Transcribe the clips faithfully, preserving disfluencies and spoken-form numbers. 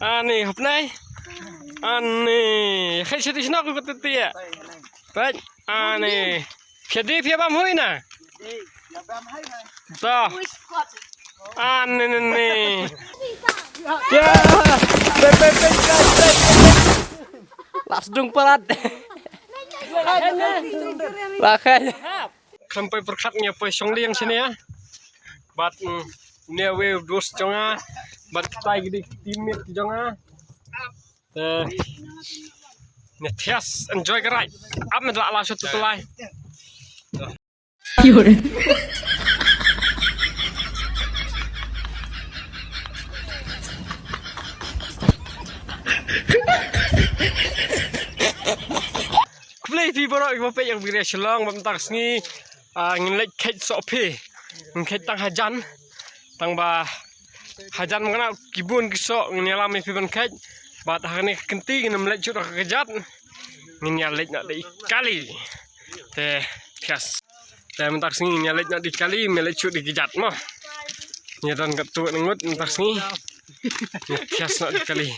Ani, hapnai. Ani, khai sidi shnok ko tetia. Peit, ani. Phi dei phi bam hui na. To. Ani, ni, ni. Ya. Peit, peit, peit, peit, peit. Las dung palat. Lakai. Khlem poi pyrkhat ngi poi shong liang shane. Bad, mm, ne we dos jong nga. Bad kita ki dei teammate jong nga. Eh, ne thias enjoy ka ride. Ap me la la shot tu lai. Khublei phi baroh kiba peit ïa ka video Shillong ba mynta ka sngi, ah, ngin leit kheit soh phi. Ngin kheit tang hajan. Tang ba hajan mynta ki bun ki soh ngin ïalam ïa phi ban kheit. Bad ha kane ka kynti ngin ym leit shuh da ka kjat. Ngin ïa leit noh da i kali. Te thias. Te mynta ka sngi ngin ïa leit noh da i kali, ngin leit shuh da i kjat mo. Ngin ïa don katto katne ngut mynta ka sngi. Ngin thias noh da i kali.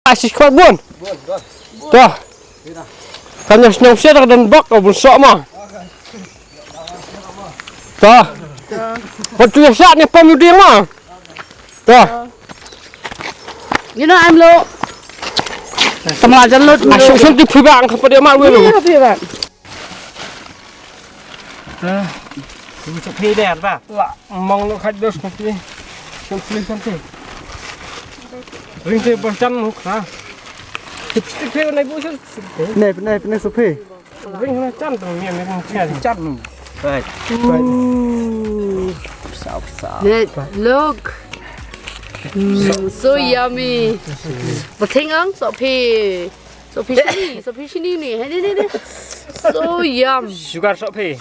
Asis kwat bun. To. Kan ïa sngewsih da ka don bok ka bun sok ma. To. Pat tu ïa sat ne pam ïu ding ma. To. You know I'm low. Tama jan lut. Asuk sun ti phi bang ka pade ma welu. Iya, phi bang. Kum suk phi der ba. La mong lo khat dos khat ni. Kum suk phi kan ti. Ring te bos jan muk na. Ti phi te nai bu suk. Nai nai nai suk phi. Ring na jan tu ni ring jan. Jan. Right. Right. Look. Mm, so yummy. Ba thing ang so phi. So phi shini, so phi shini ni. Hey, ni ni ni. So yum. Sugar so phi.